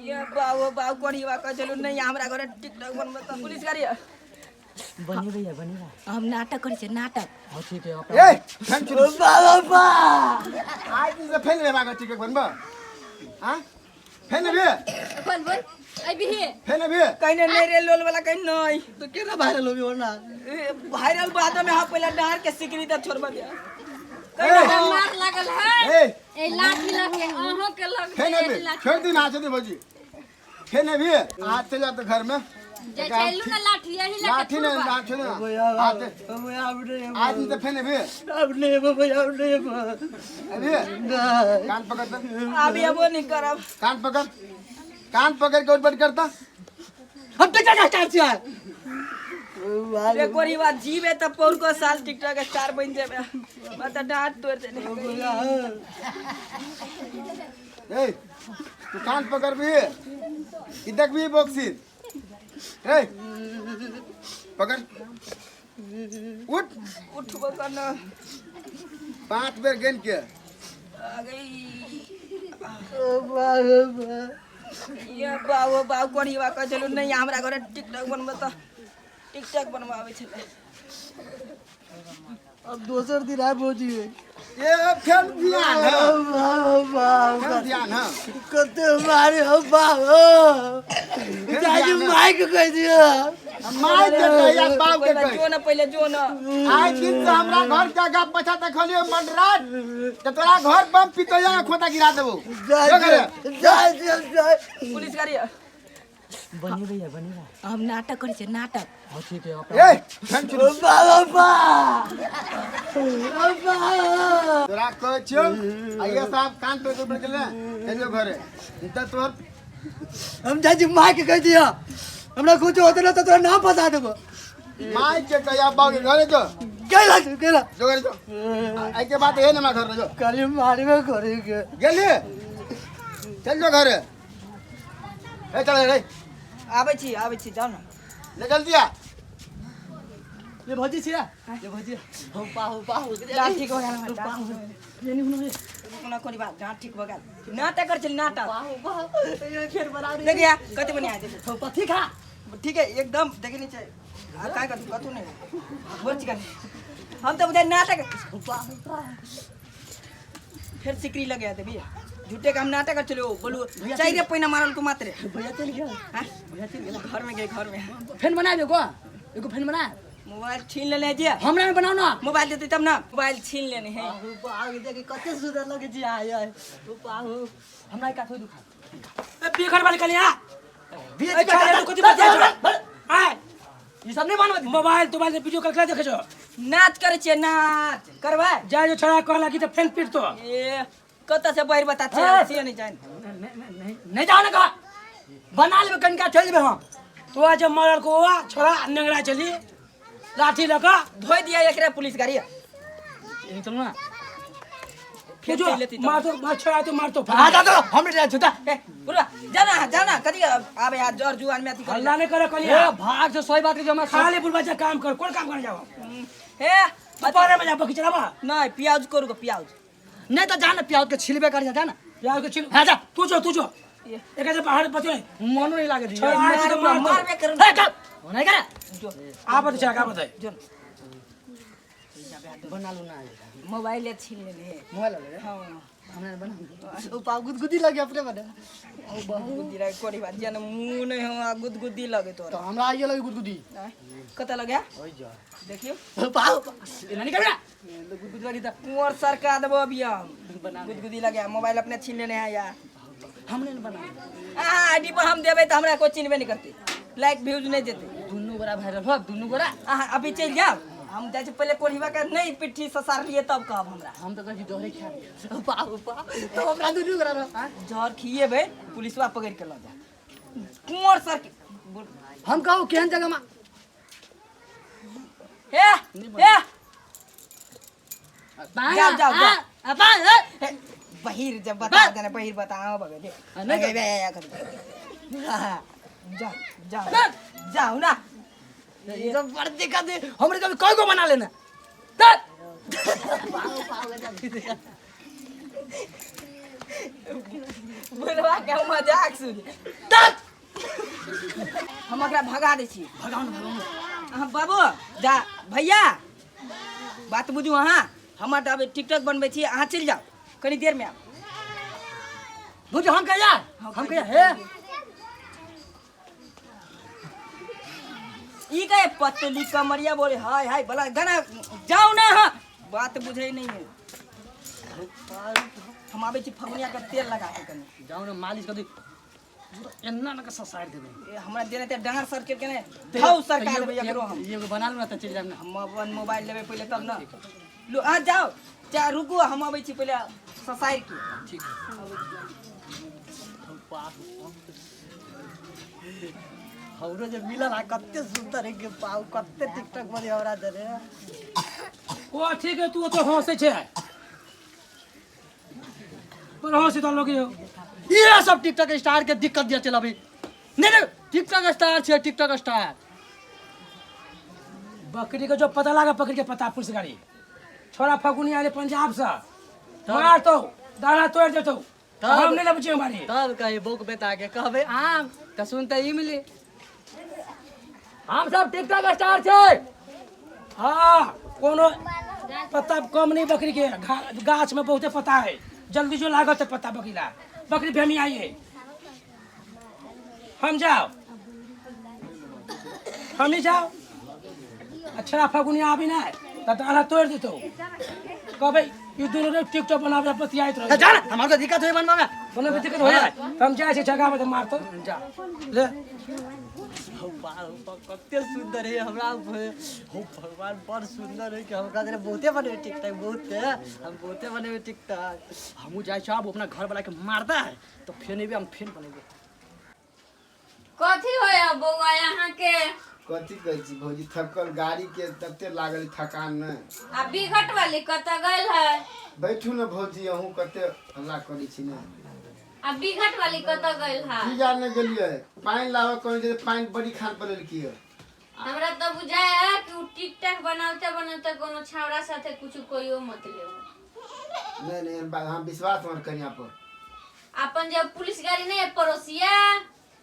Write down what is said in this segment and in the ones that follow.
ये बाबू बाबू कोढ़ीवा कह चलू नहीं हमरा घरे टिकटॉक बनबे त पुलिस गाड़ी बनेबै बनेबै। हम नाटक करै छियै नाटक। हाँ ठीक है। ए फैन चुन बाबा आज दिन से फैन लेबा टिकट बनबा। हां फैन लेबे। बोल बोल अभी फैन लेबे। कहीं नहीं रे लोल वाला कहीं नहीं। तो केना वायरल होबी और ना? ए, वायरल बाद में हम पहले डार के सिकरी तक छोड़बा दिया। ए मार लागल है ए ए लाठी लगे अहों के लग फैन लेबे छोड़ दी ना छोड़ दे भौजी। फैन लेबे आज चल जा तो घर में। जे चलू ना लाठी यही लगे लाठी नहीं लाठी नहीं आज आज दिन से फैन लेबे। अब नहीं बाबा अब नहीं। अभी कान पकड़ दे। अभी अब वो नहीं करब। कान पकड़ कान पकड़ के उठबट करता। हम टिकटॉक स्टार छियै। रे कोरीवा जीवे त पौर को साल टिकटॉक स्टार बन जेबे। मैं त डांट तोड़ देने। ए तू कान पकड़ भी इधर भी बॉक्सिंग। ए पकड़ उठ। उठबो करना। 5 बेर गेन के आ गई। ये बाबू बाबू कोरीवा कह चलू नहीं हमरा घरे टिकटॉक बनबे त टिकटॉक बनवाबै छलै। अब दोसर दिन आबि भौजी। ए फेर ध्यान है। फेर ध्यान है। कते मारे हो बाबा जाजी माइक कह दिया। माइक के कह या बाप के कह। जो ना पहले जो ना। आज दिन से हमरा घर के आगा पछा देखलियो मंडराज त तोरा घर बम पितोया खोता गिरा देबो। जाय जो घरे। जाय जाय। पुलिस गाड़ी बनेबै बनेबै। हम नाटक करै छियै नाटक। हाँ ठीक है। ए फैन चुन बाबा तोरा कहै छियौ आइए साहब कान पे ऊपर के ले चल जो घरे त तोर हम जाजी माइक कह दिया। हमरा कुछ होते ना तो तोरा नाम फंसा देबो। माइक के कह या बाप के घरे जो। केला केला जो घरे जो। आई के बात है ना मा घर जो। करी मारबे करे के गेली चल जो घरे। ए चल रे। आबै छी जाउ ना। ले जल्दी आ। ये भौजी छिया ये भौजी हम पाहु पाहु। डाँट ठीक हो गेल हमर, डाँट ठीक हो गेल। ये नहीं हुनो कोनो कोरी बात डाँट ठीक हो गेल। नाटक कर चल नाटक। पाहु पाहु ये फेर बना दे। देखिया कते बढ़िया है देखिए। हो ठीक है ठीक है एकदम देखे नीचे। आ काय कथु कथु नहीं बोल चिकन। हम तो बुझाय नाटक फिर सिकरी लगे दे भैया। झूठे का हम नाटक कर चलो बोलू चाहिए पहिना मारल को मात्रे। भैया चल गया। हां भैया चल गया घर में गए घर में। फैन बना दे को एगो फैन बना। मोबाइल छीन लेने जे। हमरा में बनाओ ना। मोबाइल देते तब ना। मोबाइल छीन लेने है। बाहु बाहु देख कते सुंदर लगे जी आय आय ओ बाहु हमरा का थोड़ी दुखा। ए बिखर वाली कलिया बीच ए छोड़े तो कथि बात है आय ई सब नहीं मानबो। मोबाइल तोबाइल से वीडियो कॉल कर देखे छो। नाच करे छे नाच करबा जाय जो छोड़ा कहला कि त फैन पीट तो। ए कत से बाहर बता छे से नहीं जान। नहीं नहीं जाओ ना कहा बना लेबे कनका चल जेबे हम। तो आज मरल को हुआ छोड़ा नेंगरा चली लाठी लगा धोई दिया एकरा पुलिस गाड़ी। यहीं चलो ना। फिर जो चल लेती मार तो मार छोड़ा तो मार तो। आ जा तो हम नहीं जा छुटा। ए बुढ़ा जाना जाना कदी आबे यार जोर जुआन में अथी कर। हल्ला नहीं करे कलिया। ए भाग से सही बात के जो हम खाली बुढ़वा जा काम कर कौन काम करे जाओ। हे दोपहर में जा बगीचा बा। नहीं प्याज करू प्याज। नहीं तो जाना प्याज के छिलबे कर जा ना। प्याज के छिल। हां जा तू जो तू जो एक ऐसे पहाड़ बचो नहीं मनो नहीं लागे छोड़ा आज तो मार मारबे करू। ए कर नहीं कर जो आ बत चला का बत जो बना लो ना। मोबाइल छीन लेने है। मोबाइल ले। हां हमरा बना ओ पाव गुदगुदी लगे अपने बने। ओ गुदगुदी लगे कोरी बात जन मुंह नहीं हो आ गुदगुदी लगे तोरा। तो हमरा आइए लगे गुदगुदी। कत लगे ओइ जा देखियो पाव एना नहीं करबे गुदगुदी लगी त कुंवर सरका देबो अभी हम। गुदगुदी लगे मोबाइल अपने छीन लेने है यार। हमने न बना। आ आईडी पर हम देबे त हमरा कोई चिन्हबे नहीं करते लाइक व्यूज नहीं देते। दुनू गोरा वायरल हो दुनू गोरा। आ अभी चल जाओ हम जाइ छी पहले कोढ़ीवा के नहीं पिट्ठी ससार लिए तब कहब हमरा। हम तो कहै छी जहरे खा लिअ। पाव पाव तो हमरा दुनू गोरा रह। जहर खिएबै पुलिसवा पकड़ के ल जात कुंवर सर के। हम कहू केहन जगह में। हे हे जाओ जाओ जाओ बहिर जब बता देना बहिर बताओ बगे दे नहीं बे कर जाओ जाओ जाओ ना। ये सब बड़ दिक्कत है हमरे कभी कई गो बना लेना। बुढ़वा के मजाक सुन हम ओकरा भगा दै छी। भगाउ ने, भगाउ ने। अहाँ बाबू जा भैया, बात बुझू अहाँ। हमर तऽ अभी टिकटॉक बनबै छी, अहाँ चलि जाउ, कनी देर में आउ। बुझू हम कहिया, हम कहिया हे ई कहे पतली कमरिया बोले हाय हाय भला गाना जाओ ना। हाँ बात बुझे नहीं है। हम आबै छी फगुनिया के तेल लगा के कनी। जाउ ने मालिश कर दी, एन्ना ना के ससार देबै। ए, हमरा देने ते डांगर सर के केने धौ सरकार देबै एकरो। हम एगो बना लू ना तऽ चलि जायब ना। हम अपन मोबाइल लेबै पहिले तब ना। लो अहाँ जाओ जा, रुकू हम अबै छी पहिले ससार के। ठीक। हमरो जे मिलल है कते सुंदर है के पाऊ, कते टिकटॉक बनी हमरा दे। ओ ठीक है, तू तो हंसै छै पर हंसी तो लोग ये सब टिकटॉक स्टार के दिक्कत दिया चल अभी। नहीं नहीं, टिकटॉक स्टार छे, टिकटॉक स्टार। बकरी के जो पता लागा पकड़ के पता पुलिस गाड़ी छोरा फगुनी आले पंजाब से मार तो दाना तोड़ देतो। हम नहीं लेबै हमारी। तब कही बोक बेटा के कहबे आम त सुनते ई मिली। हम सब टिकटॉक स्टार छे। हाँ कोनो पत्ता कम नहीं बकरी के, गाछ में बहुते पत्ता है, जल्दी जो लागत है पत्ता बकरीला बकरी भेमी आई है। हम जाओ, हम ही जाओ। अच्छा फगुनिया आबी ना त दाना तोड़ देतो। कहबै ई दुनू रे टिकटॉक बनाबे बतियाइत रहे। जा ना, हमार तो दिक्कत होई बनवा में। कोनो भी दिक्कत हो जाए त हम जाइ छी जगह में मारतो। जा ले। हो कते सुंदर है हमरा। हो भगवान बड़ सुंदर है कि हमरा जरे बहुते बनेबे टिकटॉक, बहुते हम बहुते बनेबे टिकटॉक। हमहूँ जाइ छी आब अपना घर वाला के मारता है तो फेन एबे, हम फेन बनेबे। कथी होय बौआ यहाँ के? कथी कहै छी भौजी, थकल गाड़ी के तते लागल थकान ने। आ बिघट वाली कतऽ गेल है? बैठू ने भौजी, अहूँ कते हल्ला करै छी ने। आ बिघट वाली कतऽ गेल है? की जाने गेलियै, पानि लाबऽ कहै जे पानि बड़ी खान पर लेलकियै। हमरा तऽ बुझाय है कि उ टिकटॉक बनाते बनाते कोनो छावड़ा साथे कुछ कोइयो मत लेओ। नहीं नहीं, एहन बात हम विश्वास हमर कनिया पर। अपन जब पुलिस गाड़ी नहीं है पड़ोसिया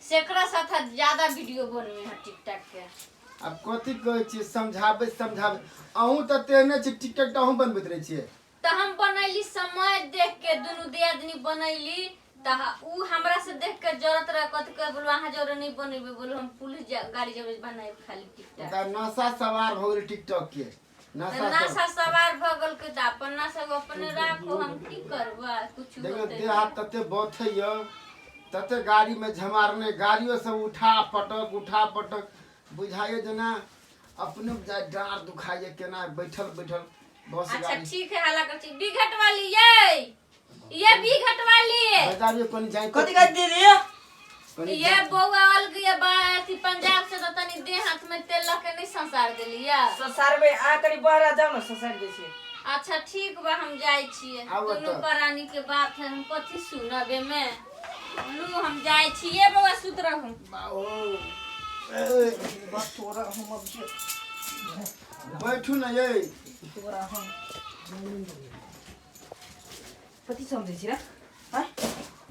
सेकरा साथ ज्यादा वीडियो बनवे है टिकटॉक के। आब कथी कहै छियै, समझाबै समझाबै अहूँ तऽ तेहने छी, टिकटॉक तऽ अहूँ बनबैत रहै छियै। तऽ हम बनैली समय देख के, दुनू दियादनी बनैली तऽ उ हमरा से देख के जरत रह कथी कहे, बोलू अहाँ जरे नहीं बनेबै, बोलू हम पुलिस गाड़ी जरे बनाएब खाली टिकटॉक। ओकरा नशा सवार भऽ गेलै टिकटॉक के नशा। नशा सवार भऽ गेल के तऽ अपन नशा अपने राखू, हम की करबै कुछ देखियौ होतै। देह हाथ तते बथैय, तते गाड़ी में झमारने, गाड़ियो सब उठा पटक उठा पटक बुझाइए जेना अपने जाय डाँड़ दुखाइए केना बैठल बैठल बस अच्छा गाड़ी। ठीक है, हल्ला कर छी बिघट वाली ये बिघट वाली। बजारियो कनी जाय। कथी कहै दीदी? कनी ये बौआ आल गया बा अथी पंजाब से, तो तनी देह हाथ में तेल लग के नहीं संसार देलिया? ससारबै, अहाँ कनी बहरा जाउ ने, ससारि दै छियै। अच्छा ठीक बा, हम जाइ छियै। आउ दुनू तऽ। प्राणी के बात है, हम कथी सुनब एमे। लू हम जाइ छियै बौआ, सुत रहू। बाओ, बस तोरा हम अब जे बैठू ने ये। तोरा हम कथी समझै छी रे? आँय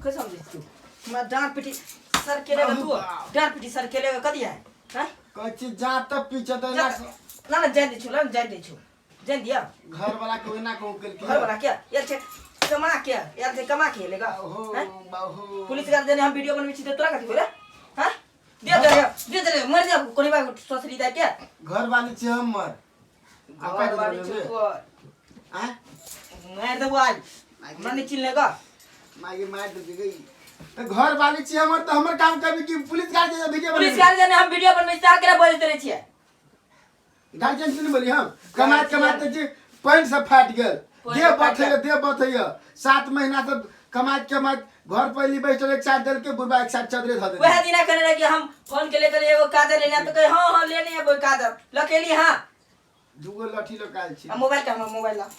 कथी समझै छी तू? हमरा डाँट पिटी सर केलेगा तू, डाँट पिटी सर केलेगा कथी है? आँय कहै छी जा तऽ पीछे तऽ एना ना ना जाय दै छु, ना जाय दै छु, जाय दिया। घर वाला के ओना कहूँ केलकै। घर वाला क्या यार छै कमा के, यार छै कमा के लेगा। हो आँय? बाहो। पुलिस गाड़ी देने हम वीडियो बनबै छी तऽ तोरा कथी होले? हाँ दे दे दे दे, मर जा कोनी बा ससरी जाय के। घर वाली छी हमर। घर वाली छी तोर। आँय मारि देबो आज, हमरा नहीं चिन्ह लेगा। मागे मार देलकै गई। तऽ घर वाली छी हमर तऽ हमर काम करबी कि पुलिस गाड़ी जे वीडियो पुलिस गाड़ी देने हम वीडियो बनबै छी तऽ केना बजैत रहै छियै? गार्जियन से नहीं बोली। हम कमात कमात जे पैंट सब फाटि गेल, देह बथैया, देह बथैया। 7 महीना से कमात कमात घर पर अयली बैठल, एक साथ देलकै बुढ़बा, एक साथ चदरे धऽ देलकै। वएह दिना कहने रहे कि हम फोन के लेकर एगो काजर लेने, तो कहे हाँ हाँ लेने एगो काजर लकेली। हाँ दूगो लठी लऽ के आयल छी। आ मोबाइल के, हमर मोबाइल ला।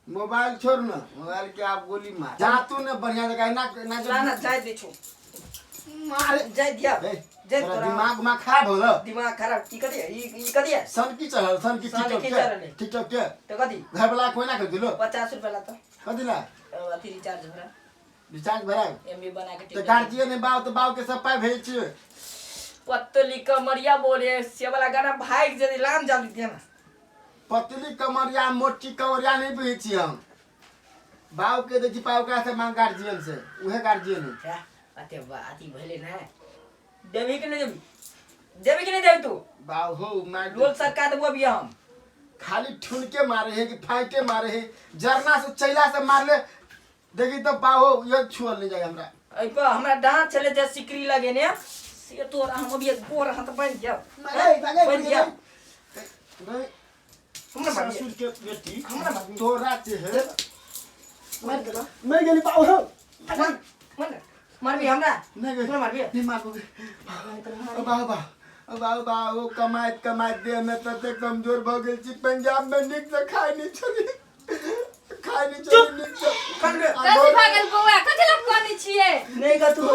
मोबाइल छोड़ न, मोबाइल के आप गोली मार जा तू ने बढ़िया जगह ना ना। ना ना जाय दै छु। मारे जाय दिया। ए, जाय। तोरा तोरा दिमाग उमाग खराब हो गेल? दिमाग खराब की कथी ई ई कथी है? सनकी चढ़ल, सनकी। सनकी टिकटॉक के चढ़ल है। टिकटॉक के तो कथी? घर वाला कोई ना कर दिलो। 50 रुपया ला तो। कथी ला? अथी रिचार्ज हो रहा। रिचार्ज भराएब एमबी बना के तऽ टिकटॉक गार्जियन है बाप तऽ बाप के सब पाइ भेज छियै पतली कमरिया बोले से वाला गाना भाग जल्दी लाम जल्दी दे ना पतली कमरिया मोटी कमरिया नहीं बुझै छी हम बाप के दै छी पाइ ओकरा से मांग गार्जियन से उहे गार्जियन है क्या अते बा अथी भले ना देबी कि नहीं देबी देबी कि नहीं देबी तू बाप हो मार लोल सरकार देबो अभी हम खाली ठुनके मारे है कि फाइटे मारे है जरना से चैला से मारले देखी तो बाहो ये छुअल नहीं जाए हमरा एहि पर हमरा डाँट छलै जे सिकरी लगेने से तोरा हम अभी गोर हाथ बनि जाओ मारे बनि जाओ नहीं हमरा मारिए। ससुर के बेटी हमरा मारिए। तोरा जे है मार देबा मर गेली बाहो मार मार मारबी हमरा नहीं गई हमरा मारबी नहीं मारबो बाहो बाहो बाहो बाहो कमाइत कमाइत देह में तते कमजोर भऽ गेल छी पंजाब में नीक से खाय नहीं छली खाय नहीं छली नीक से कान रे। आ कथी भऽ गेल बौआ कथी लए कनै छियै नहीं का तू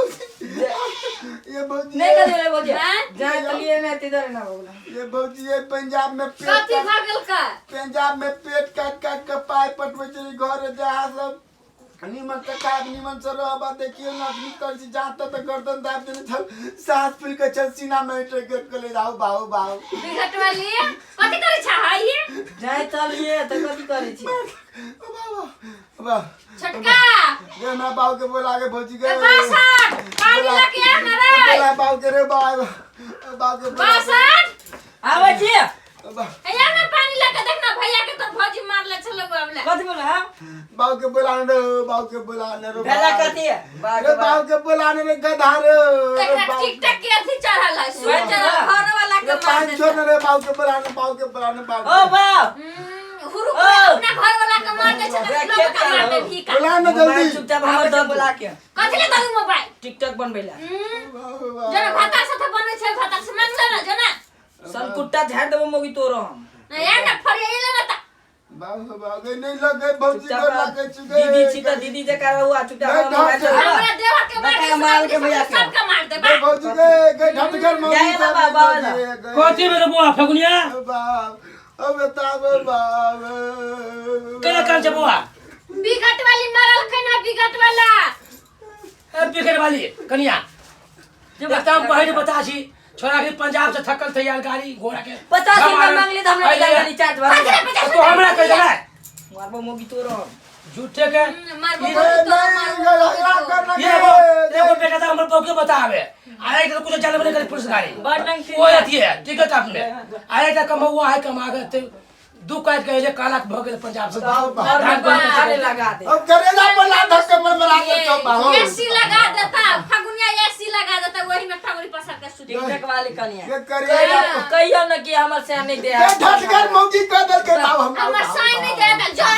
ये भौजी नहीं का दे भौजी हैं? जा तलिए में तिधर ना बोला ये भौजी ये पंजाब में पेट कथी काट भऽ गेल का पंजाब में पेट काट काट के पाय पटबै छै घर जहाँ सब निमन से खाब निमन से रहब आ देखियो ना आदमी कर छी जहाँ तक गर्दन दाब देने छल सांस फूल के चल सीना में अटक के ले जाओ बाहु बाहु बिघट वाली कथी करै छ हाय जाय तलिए त कथी करै छी बाबा बाबा छोटका गे हमरा बाबू के बोला के भौजी के ए बासठ पानी लके आ ना रे बोला बाबू के रे बाबू बाबू के बोला बासठ आबै छी बा- ए ना पानी लके देख ना भैया के तो भौजी मारले छलो बाबला कथी बोला हम बाबू के बोला रे बाबू के बोला रे भेला कथी रे बाबू के बोला रे गधा रे रे एकरा बाबू टिकटॉक के अथी चढ़ल है सुई चढ़ल घर वाला के रे मार पाँच देता छो न रे बाबू के बोला रे बाबू के बोला रे बाबू ओ बाप हुरु ओ! अपना घर वाला के मार दे छे रे लोग खेत के मार दे आलो। भी का बोला न जल्दी चुपचाप हमर दे बोला के कथी ले दू मोबाइल टिकटॉक बनबैला हम्म, जना भाता साथे बनै छै भाता से मांग ले ना जना सनकुट्टा झाड़ देबो मोगी तोरो हम ना यार ना फरिया ले ना ता बाबू बाबू नहीं लगे भौजी चुपचाप को रह। लगे चुके दीदी छी त दीदी जका रहुआ चुपचाप नहीं, हमर मोबाइल ढाक चला। हमरा देवर के मार बता दे मार के भैया के। सब के मार दे बा गए भौजी गए गए ढटगर मौगी जाए ना सब बाबा, गए, गए। कथी भेल बौआ फगुनिया बाप अब बताब बाप केना कान छै बौआ बिगट वाली मारल खैना बिगट वाला ए बिगड़ वाली कनिया एकदम पहले बता छी छोरा के पंजाब से थकल थे यार गाड़ी घोड़ा के 50 रुपया मांगली त हमरा अरे, रिचार्ज भरा कथी ले 50 तो हमरा कह देला मारबो मोगी तोरो हम झूठे के मारबो ए, तो नहीं, मारबो गए, करना ये एगो एगो बेटा था हमर बहू के बतावे आए के कुछ जानबे नहीं करे पुलिस गाड़ी बड़ नंग वो अथी है टिकट आपने आए का कमा हुआ है कमा के ते दू काट के काला भऽ गेल पंजाब से बाप, बाप। धान बन के खाने लगा दे अब करेला पर लाधा कमर में राख के बाहो एसी लगा देता फगुनिया एसी लगा देता वही में ठंगरी पसार के सुत टिकटॉक वाली कनिया ये करेला कहियो न कि हमर से नहीं दे ये ढटगर मौगी कह दल के बाप हमरा हमर साइन नहीं देता जो